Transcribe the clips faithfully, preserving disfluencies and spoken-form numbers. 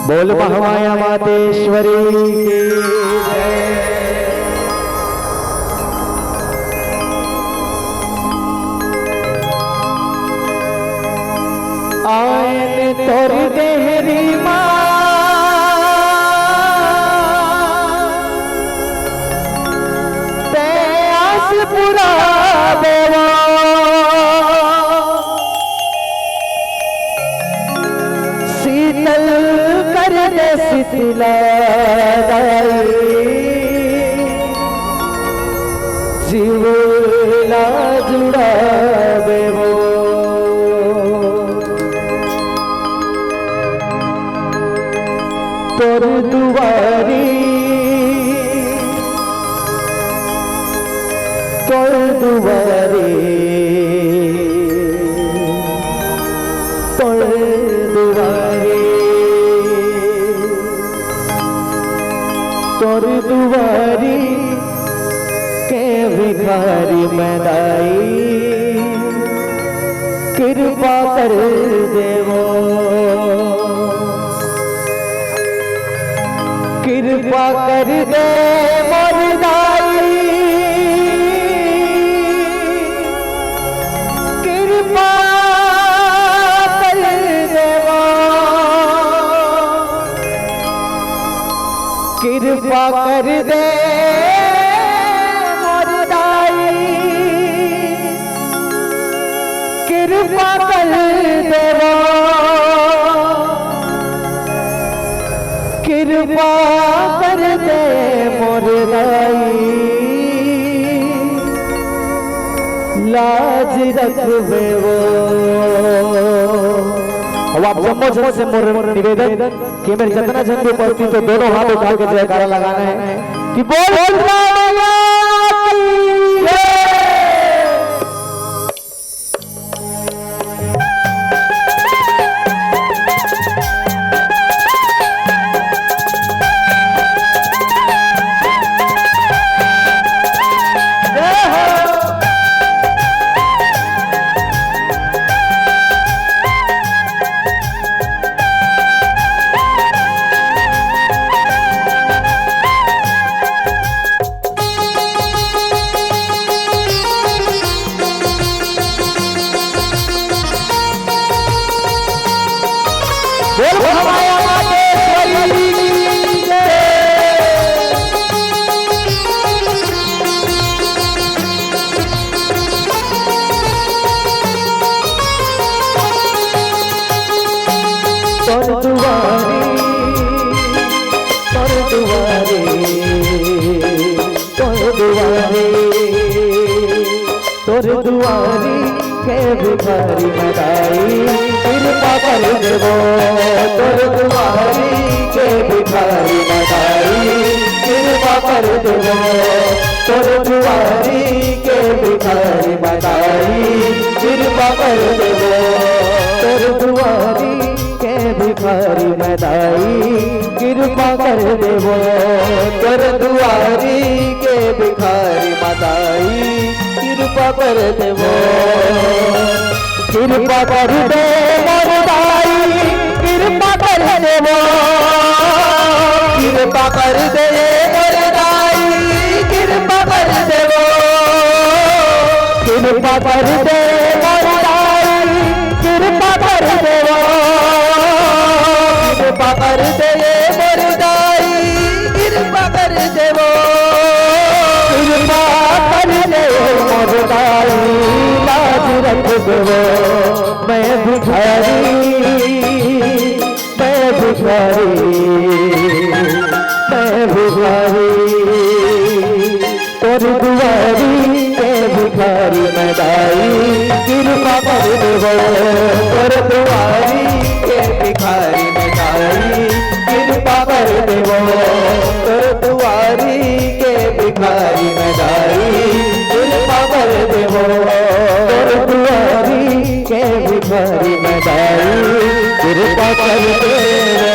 बोल महामाया मातेश्वरी की जय। आयन तोर देहरी माँ, ते आस पूरा देवा। शीतल कर दे शीतला दाई, जीव ला जुड़ा देवो। तोर दुआरी, तोर दुआरी, तोर दुआरी, तोर दुआरी के भिखारी मैं दाई, कृपा कर देवो। कृपा कर दे मोर दाई, कृपा कर देवा। कृपा कर दे मोर दाई, कृपा कर देवा। कृपा कर दे मोर दाई, लाज रखबे वो। अब आप जम्मो झन से मोर निवेदन कि मेरे जितना झन भी उपस्थित हो, दोनों हाथ उठा के जयकारा लगाना है कि बोल दुर्गा मैया की जय। बोल भवाया मातेश्वरी की जय। तोर दुआरी, तोर दुआरी, तोर दुआरी, तोर दुआरी के भिखारी मैं दाई, कृपा कर देवो। तोर दुआरी के भिखारी मैं दाई, कृपा कर देवो। तोर दुआरी के भिखारी मैं दाई, कृपा कर देवो। तोर दुआरी के भिखारी मैं दाई, कृपा कर देवो। तोर दुआरी के भिखारी मैं दाई, कृपा कर देवो। कृपा कर दे मोर दाई, कृपा कर देवो। कृपा कर दे मोर दाई, कृपा कर देवो। कृपा कर दे मोर दाई, कृपा कर देवो। कृपा कर दे मोर दाई, कृपा कर देवो। कृपा कर दे मोर दाई, लाज रख देवो। मैं भिखारी, मैं भिखारी, मैं भिखारी। तोर दुआरी के भिखारी मैं दाई, कृपा कर देवो। तोर दुआरी के भिखारी मैं दाई, कृपा कर देवो। तोर दुआरी के भिखारी मैं दाई, कृपा कर देवो। तोर दुआरी के भिखारी मैं दाई, कृपा कर देवो।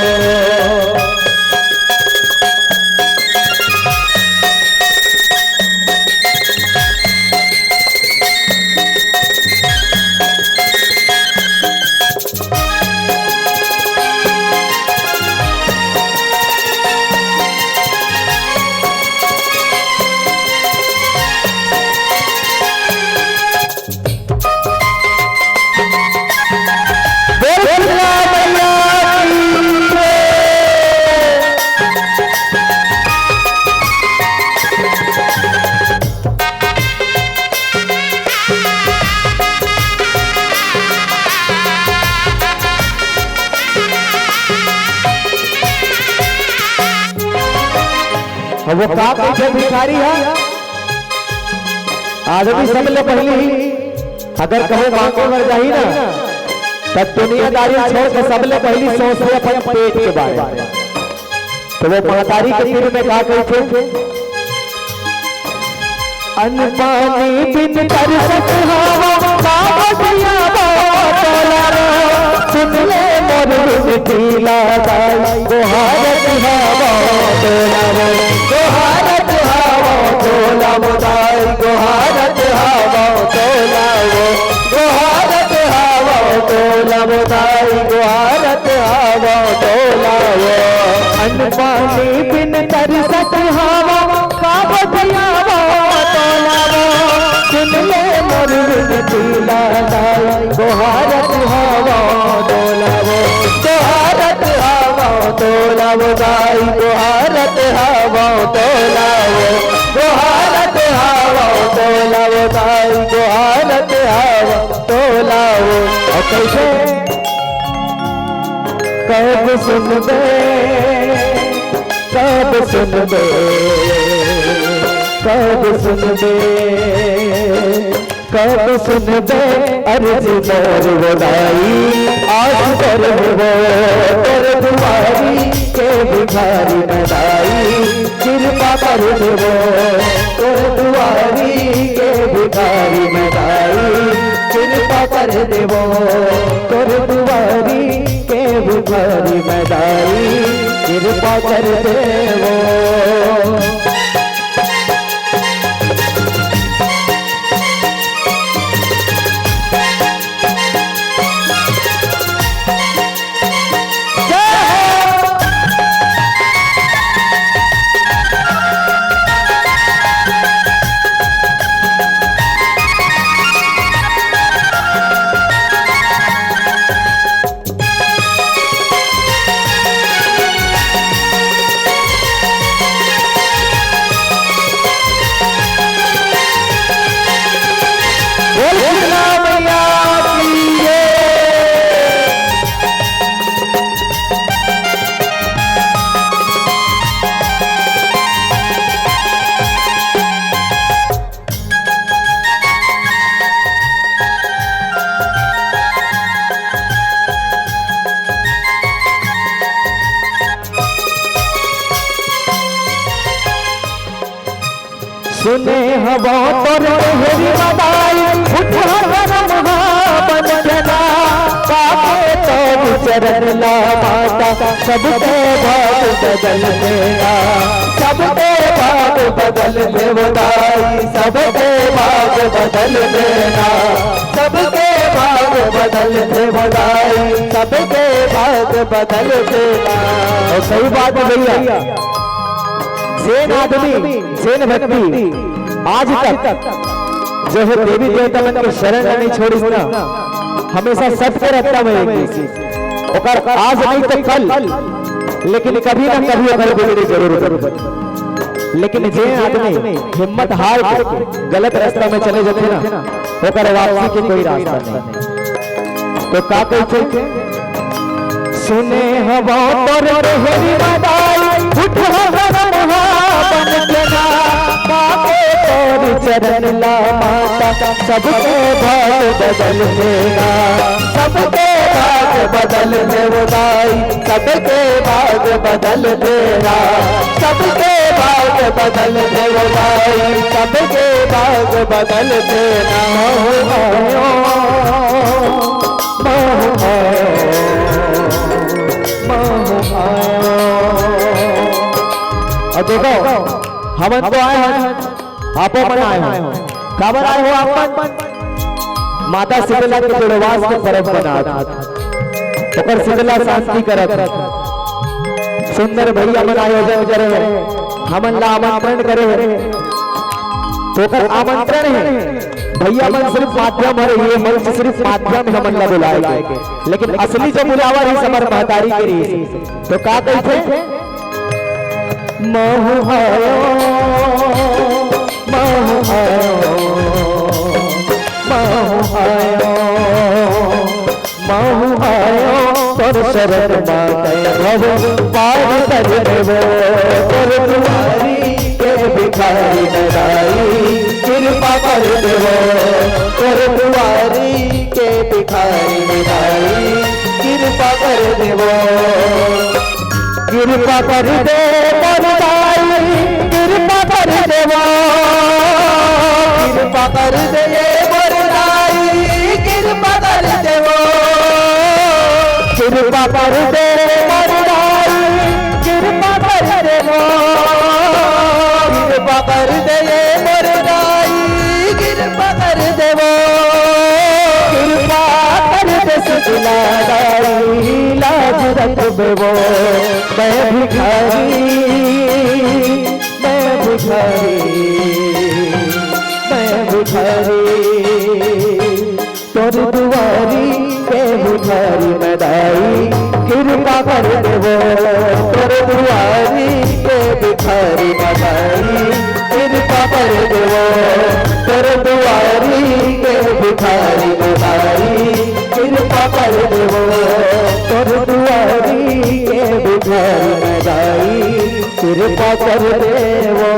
वो का कहिथे भिखारी ह? आदमी सबले पहिली अगर कहूँ मांगे बर जाही ना, त दुनियादारी छोड़ के सबले पहिली सोचथे अपन पेट के बारे में। तो वो महतारी के तीर में का कहिथे? अन्न पानी बिन तरसत हवा, का बतियावा तोला रो। सुन ले मोर बिनती ला दाई, गोहारत हवा तोला रो। गोहारत हवा तोला रो दाई, गोहारत हवा तोला रो। गोहारत हवा तोला रो दाई, गोहारत हवा तोला रो। अन्न पानी बिन तरसत हवा, का बतियावा तोला वो। सुन ले मोर बिनती ला दाई, गोहारत हवा तोला वो। गोहारत हवा तोला वो दाई, गोहारत हवा तोला वो। गोहारत हवा तोला वो दाई, गोहारत हवा तोला वो। अउ कइसे? कब सुनबे, कब सुनबे, कब सुनबे, कब सुनबे अरजी मोर वो दाई, आस पर वो तोर दुआरी के भिखारी मैं दाई, कृपा कर देवो तोर दुआरी के भिखारी मैं दाई, कृपा कर देवो तोर दुआरी के भिखारी मैं दाई, कृपा कर देवो। बोल शीतला मैया की जय। सुने हवं तोर हेरी मदाई, उठा करम हा बन के ना, पाके तोर चरण ला माता, सबके भाग बदल देना, सबके भाग बदल देवो दाई, सबके भाग बदल देना, सबके भाग बदल देवो दाई, सबके भाग बदल देना। अउ सही बात है भैया, जेन आदमी, जेन भक्ति आज तक जो है देवी देवता मन के शरण ला नइ छोड़िस ना, हमेशा सत के रस्ता में रहिस। ओकर आज नहीं तो कल, लेकिन कभी ना कभी ओकर बिगड़ी जरूर बने। लेकिन जे आदमी हिम्मत हार के गलत रास्ता में चले जाथे ना, ओकर वापसी के कोई रास्ता नहीं। तो का कहिथे? सुने हवं तोर हेरी मदाई, उठा करम हा बन के ना, पाके तोर चरण ला माता, सबके भाग बदल देना, सबके भाग बदल देवो दाई, सबके भाग बदल देना, सबके भाग बदल देवो दाई, सबके भाग बदल देना। महू आयो, महू आयो, महू आयो। अउ देखो, हमन तो आए हन, आपो मन आए हो। काबर आए हो आप मन? माता शीतला के जुड़वास के परब मनात, ओकर शीतला शांति करत। सुंदर भैया मन आयोजन करे हे, हमन ला आमंत्रण करे हे, तो ओकर आमंत्रण हे। भैया मन सिर्फ माध्यम हरे, ये मंच सिर्फ माध्यम हे हमन ला बुलाए के, लेकिन असली जो बुलावा हे हमर महतारी के रहिस। तो का कहिथे? महू आयो, महू आयो, महू आयो, महू आयो, तोर शरण मा तैं भव पार कर देवो, तोर दुआरी भिखारी मैं दाई, कृपा कर देवो। तोर दुआरी के भिखारी मैं दाई, कृपा कर देवो। कृपा कर दे मोर दाई, कृपा कर देवो। कृपा कर दे मोर दाई, कृपा कर देवो। कृपा कर दे मोर दाई, कृपा कर देवो। कृपा कर दे मोर दाई, कृपा कर देवो। कृपा कर दे सजना दाई, लाज रखबे वो। मैं भिखारी, मैं भिखारी, मैं भिखारी। तोर दुआरी के भिखारी मैं दाई, कृपा कर देवो। तोर दुआरी के भिखारी मैं दाई, कृपा कर देवो। तोर दुआरी के भिखारी मैं दाई, कृपा कर देवो। तोर दुआरी के भिखारी मैं दाई, कृपा कर देवो।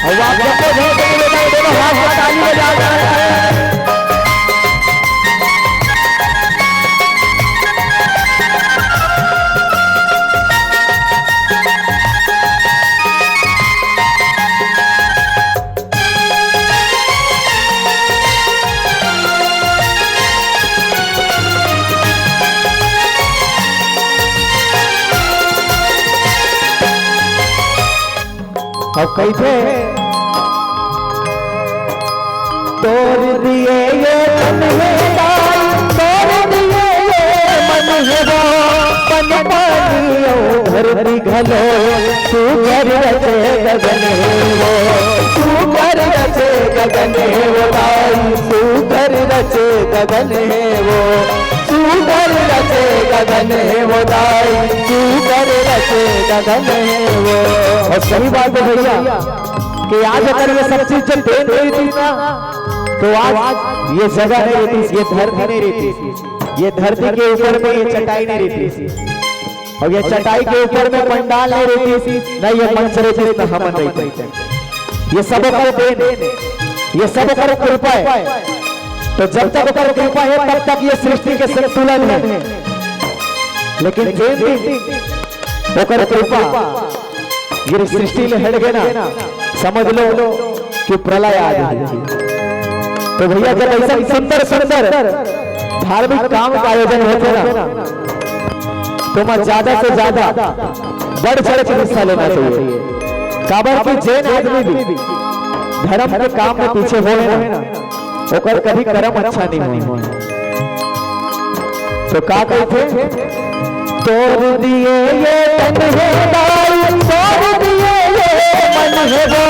अब आप सबको जोर से बोलो, दोनों हाथ में ताली बजा रहे हैं। अब कहिथे, तोर दिए ये तन हे दाई, तोर दिए ये मन हे वो, पन पानी अउ धरती घलो, सुघर रचे गगन हे वो, सुघर रचे गगन हे वो दाई, सुघर रचे गगन हे वो। सुघर रचे गगन हे वो दाई, सुघर रचे गगन हे वो। अउ सही बात हे भइया कि आज अगर ये सब चीज जब देन रहितिस ना, तो आज ये जगह नइ रहितिस, ये धरती नइ रहितिस, ये धरती के ऊपर में ये चटाई नइ रहितिस। अउ ये चटाई के ऊपर में पंडाल नइ रहितिस, न ये मंच रहितिस, न हमन रहितेन। ये सब ओकर देन, ये सब ओकर कृपा हे। तो जब तक ओकर कृपा हे, तब तक ये सृष्टि के संतुलन हे, लेकिन जेन दिन ओकर कृपा ये सृष्टि ले हट गे ना, समझ लो कि प्रलय आ जाही। तो भइया, जब अइसन सुंदर सुंदर धार्मिक काम का आयोजन होथे ना, तो ओमा ज्यादा से ज्यादा बढ़ चढ़ के हिस्सा लेना चाहिए। काबर कि जेन आदमी भी धर्म के काम में पीछे होय ना, ओकर कभी करम अच्छा नइ होय। तो का कहिथे? तोर दिए ये तन हे दाई, तोर दिए ये मन हे वो,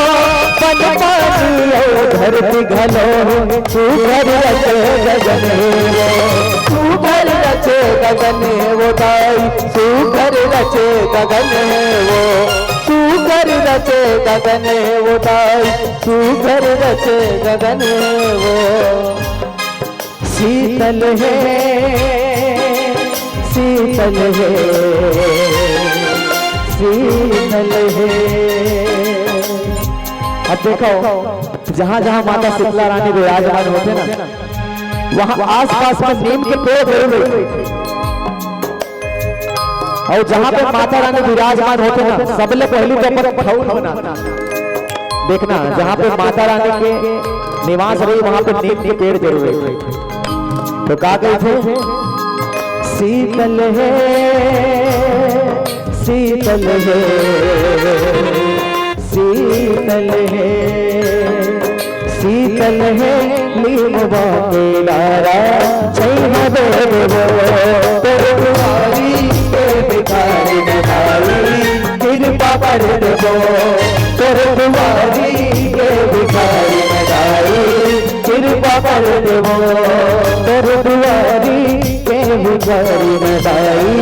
पन पानी अउ धरती घलो, सुघर रचे गगन हे वो, सुघर रचे गगन हे वो दाई, सुघर रचे गगन हे वो, सुघर रचे गगन हे वो दाई, सुघर रचे गगन हे वो। शीतल हे, शीतल हे, शीतल हे। अब देखो, जहाँ-जहाँ माता शीतला रानी विराजमान होथे ना, वहाँ आसपास में नीम के पेड़ जरूर होथे। अउ जहाँ पे माता रानी विराजमान होथे ना, सबले पहली तो अपन फूल बनाथे। देखना, जहाँ पे माता रानी के निवास रही, वहाँ पे नीम के पेड़ जरूर रही। तो का कहिथे? शीतल हे, शीतल हे, शीतल हे, शीतल हे नीमवा के डारा, छैया दे देवो। तोर दुआरी के भिखारी भिखारी, कृपा कर देवो। तोर दुआरी के भिखारी मैं दाई, कृपा कर देवो। तोर दुआरी के भिखारी मैं दाई,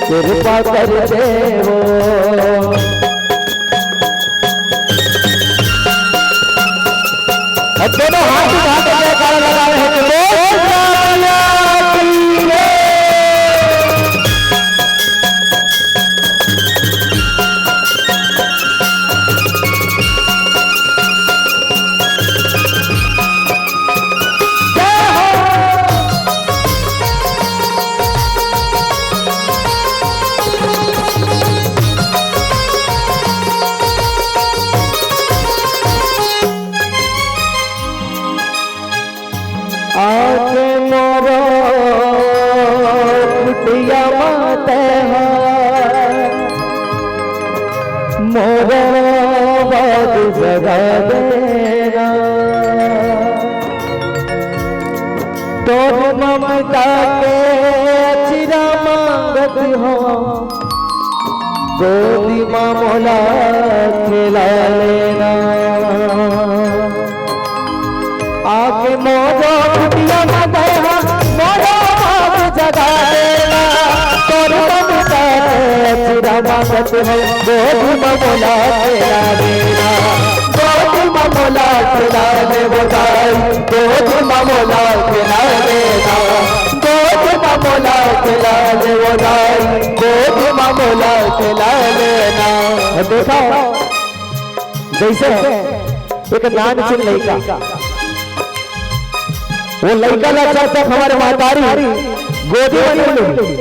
कृपा कर देवो। अब दोनों हाथ उठा के जयकारा लगा रहे हैं कि बोल कालिया की जय। आके मोरो कुटिया म तैं हा मोरो बाग जगा देना। तोर ममता के अचरा मांगत हो, गोदी म मोला खेला लेना। आके मोरो कुटिया म तैं हा मोरो बाग जगा देना। तोर ममता के अचरा मांगत हो, गोदी म मोला खेला लेना। गोदी म मोला खेला ले वो दाई, गोदी म मोला खेला लेना। गोदी म मोला खेला ले वो दाई, गोदी म मोला खेला लेना। देखा, जैसे एक नानचुन लइका, वो लइका ला जब तक हमर महतारी गोदी में नहीं लेही,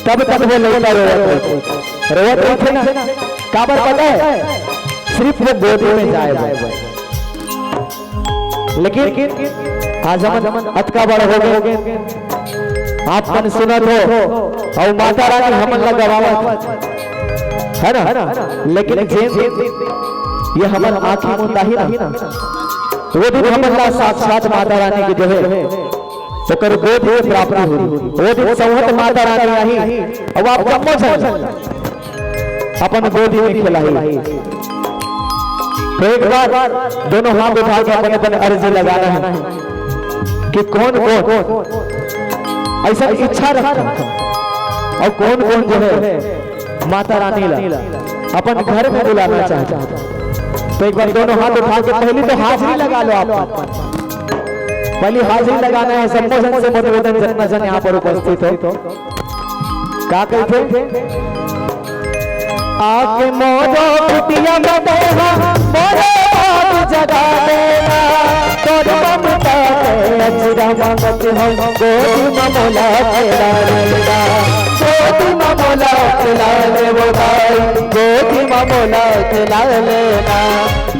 तब तक वो लइका रोवत रहिथे। रोवत रहिथे ना, काबर पता है? सिर्फ वो गोदी में जाए बर। लेकिन आज हमन अतका बड़ हो गए, आप मन सुनत हो, अउ माता रानी हमन ला गवावत, है ना? लेकिन जेन दिन ये हमर आँखी मुंदाही ना, वो दिन हमन ला साक्षात माता रानी के जो है, ओकर गोद में प्राप्ति होही। वो दिन संहत माता रानी आही, अउ आप जम्मो झन अपन गोदी में खेलाही। तो एक बार दोनों हाथ उठा के अपन अपन अर्जी लगाना है कि कौन कौन ऐसा इच्छा रखता है और कौन कौन जो है माता रानी ला अपन घर में बुलाना चाहता है। तो एक बार दोनों हाथ उठा के पहली तो हाजिरी लगा लो आप। पहली हाजिरी लगाना है, सबको जन से निवेदन, जितना जन यहाँ पर उपस्थित हो। का कहिथे? आके मोरो कुटिया म तैं हा मोरो बाग जगा देना। तोर ममता के अचरा मांगत हो, गोदी म मोला खेला लेना। गोदी म मोला खेला ले वो दाई, गोदी म मोला खेला लेना।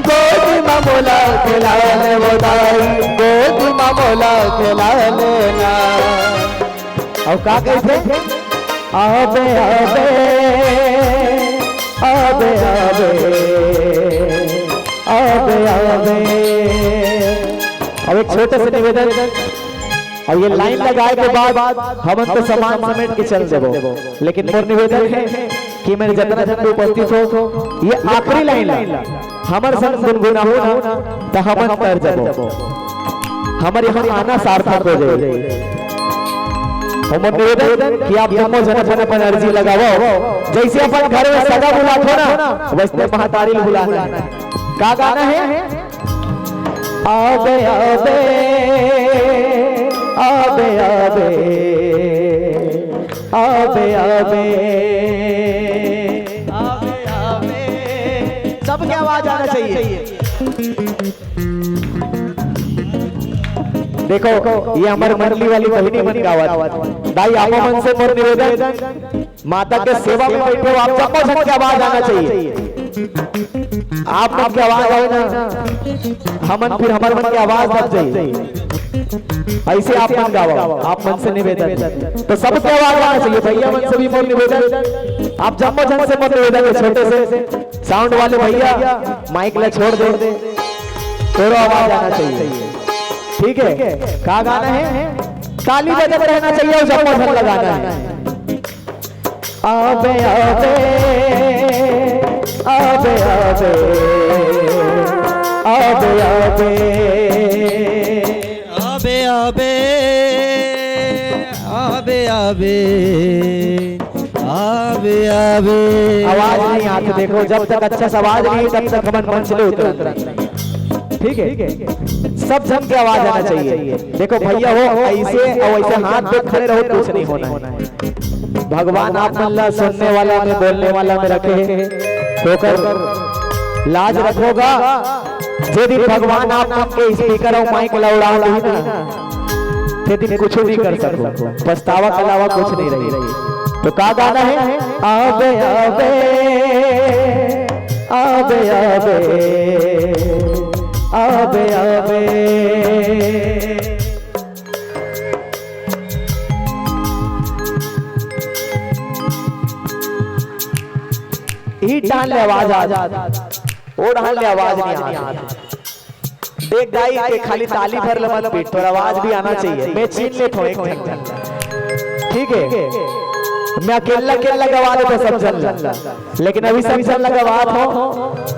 गोदी म मोला खेला ले वो दाई, गोदी म मोला खेला लेना। अउ का कहिथे? आबे, आबे, आबे, आबे, आबे, आबे। अब एक छोटे से निवेदन, अब ये लाइन लगाए के बाद हमन तो सामान समेट के चल देबो, लेकिन मोर निवेदन है कि मेरे जितना जन भी उपस्थित हो, ये आखिरी लाइन ला हमर संग गुनगुनाहू ना, त हमन तर जबो। हमर यहाँ आना सार्थक हो जाए। हमर निवेदन कि आप जम्मो जन अपन अपन अर्जी लगावो, जैसे अपन घर में सगा बुलाथो ना, वैसने महतारी ल बुलाना है। का गाना है? आबे, आबे, आबे, आबे, आबे, आबे, आबे, आबे। सबके आवाज आना चाहिए। देखो, ये हमर मंडली वाली बहिनी मन गावत। दाई, आप मन से मोर निवेदन, माता के सेवा में बैठे हो, आप सबको सबके आवाज आना चाहिए। आप मन के आवाज आए ना, हमन फिर हमर मन के आवाज दब जाए। ऐसे आप मन गावा, आप मन से निवेदन, तो सबके आवाज आना चाहिए। भैया मन से भी मोर निवेदन, आप जम्मो जन से मोर निवेदन है, छोटे से साउंड वाले भैया, माइक ला छोड़ दे, तोरो आवाज आना चाहिए। ठीक है, का गाना है? ताली बजत रहना चाहिए और जम्मो झन लगाना है। आबे, आबे, आबे, आबे, आबे, आबे। आबे, आबे। आबे, आबे। आबे, आबे। आवाज नहीं आती, देखो, जब तक अच्छा से आवाज नहीं, तब तक हमन मंच ले उतरत नहीं। ठीक है, सब झन के आवाज आना चाहिए। देखो भैया हो, ऐसे और ऐसे हाथ पे खड़े रहो, कुछ नहीं होना है। भगवान आप मन ला सुनने वाला में, बोलने वाला में रखे हे, तो ओकर लाज रखोगा। जे दिन भगवान आप मन के स्पीकर और माइक ला उड़ा दी ना, ते दिन कुछ नहीं कर सको, पछतावा के अलावा कुछ नहीं रही। तो का गाना है? आबे, आबे, आबे, आबे, आबे, आबे। ई डाल ले आवाज आ, ओ डाल ले आवाज नहीं आ। देख दाई के खाली ताली भर ले मत पीट, तोर आवाज भी आना चाहिए। मैं छीन लेत हूँ एक झन, ठीक है? मैं अकेला अकेला गवा लेता सब झन ला, लेकिन अभी सब झन ला गवात हूँ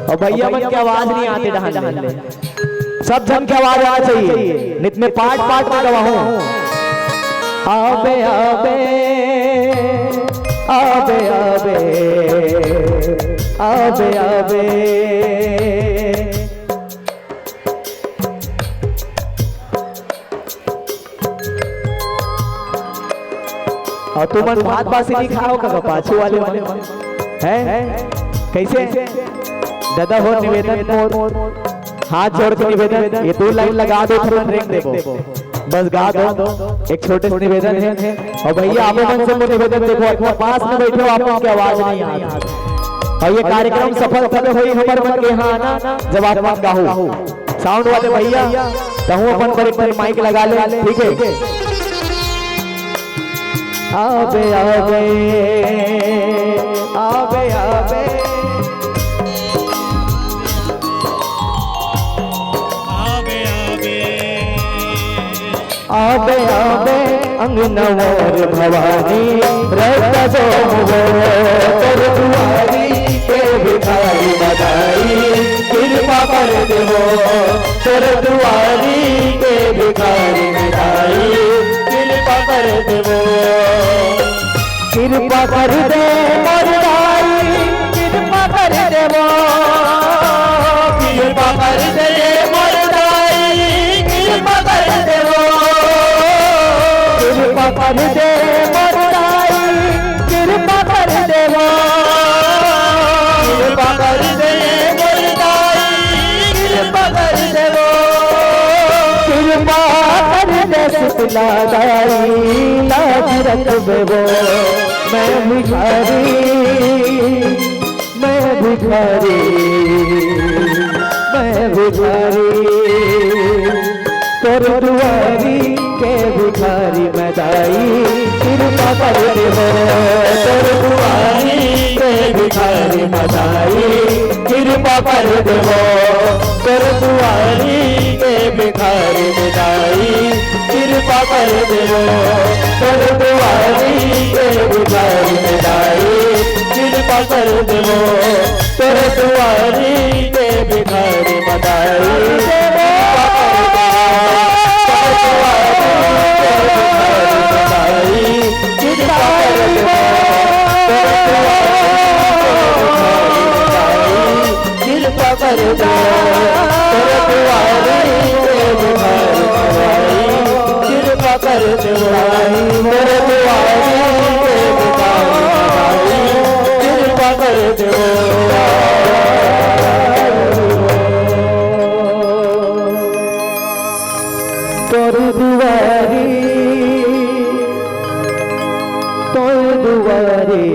और भैया मन के आवाज नहीं आते डहान ले। सब झन के आवाज आना चाहिए, नित में पार्ट पार्ट में गवाहूँ। आबे, आबे, आबे, आबे, आबे, आबे। और तुमन भात बासी नहीं खाओ का पाछू वाले मन? हैं? कैसे? दादा हो निवेदन मोर, हाथ जोड़ के निवेदन, ये दो लाइन लगा दो, तुरंत रेंग देबो। बस गा दो, एक छोटे से निवेदन है। और भैया आप मन से मोर निवेदन, देखो अपना पास में बैठे हो, आप मन के आवाज नहीं आती। और ये कार्यक्रम सफल तब होई हमर मन के यहाँ आना, जब आप मन गाहू। साउंड वाले भैया, तहूँ अपन पर एक ठन माइक लगा ले, ठीक है? आबे, आबे, आबे, आबे। आबे, आबे। आबे, आबे, अंगनवर भवानी, रत जोम वो तोर दुआरी के भिखारी मदाई, कृपा कर देवो। तोर दुआरी के भिखारी मदाई, कृपा कर देवो। कृपा कर दे मोर दाई, कृपा कर देवो। कृपा कर दे मोर दाई, कृपा कर देवो। कृपा कर दे मोर दाई, कृपा कर देवो। कृपा कर दे मोर दाई, कृपा कर देवो। कृपा कर दे शीतला दाई, लाज रखबे वो। मैं भिखारी, मैं भिखारी, मैं भिखारी, तोर दुआरी के भिखारी मदाई, कृपा कर देवो। तोर दुआरी के भिखारी मदाई, कृपा कर देवो। तोर दुआरी के भिखारी मदाई, कृपा कर देवो। तोर दुआरी के भिखारी मदाई, कृपा कर देवो। तोर दुआरी के भिखारी मदाई, कृपा कर देवो। तोर दुआरी के भिखारी मदाई, कृपा कर देवो। तोर दुआरी के भिखारी मदाई, कृपा कर दे, तोर दुआरी के भिखारी मदाई, कृपा कर दे, तोर दुआरी के भिखारी मदाई, कृपा कर दे। तोर दुआरी, तोर दुआरी,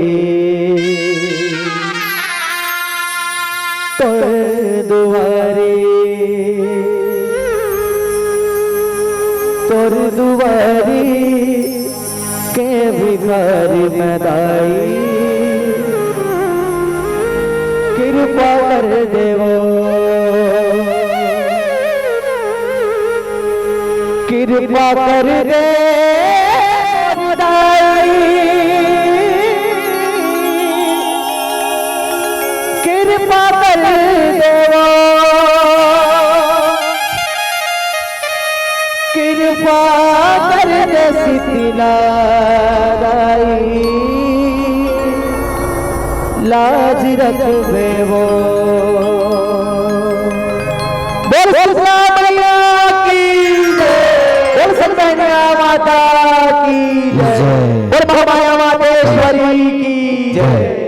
तोर दुआरी, तोर दुआरी के भिखारी मदाई, कृपा कर देवो, कृपा कर दे मदाई, कृपा कर देवो। तिला दाई लाज रखबे वो। बोल शीतला मैया की जय। बोल सतबहिनिया माता की जय। जय। बोल महामाया मातेश्वरी की जय।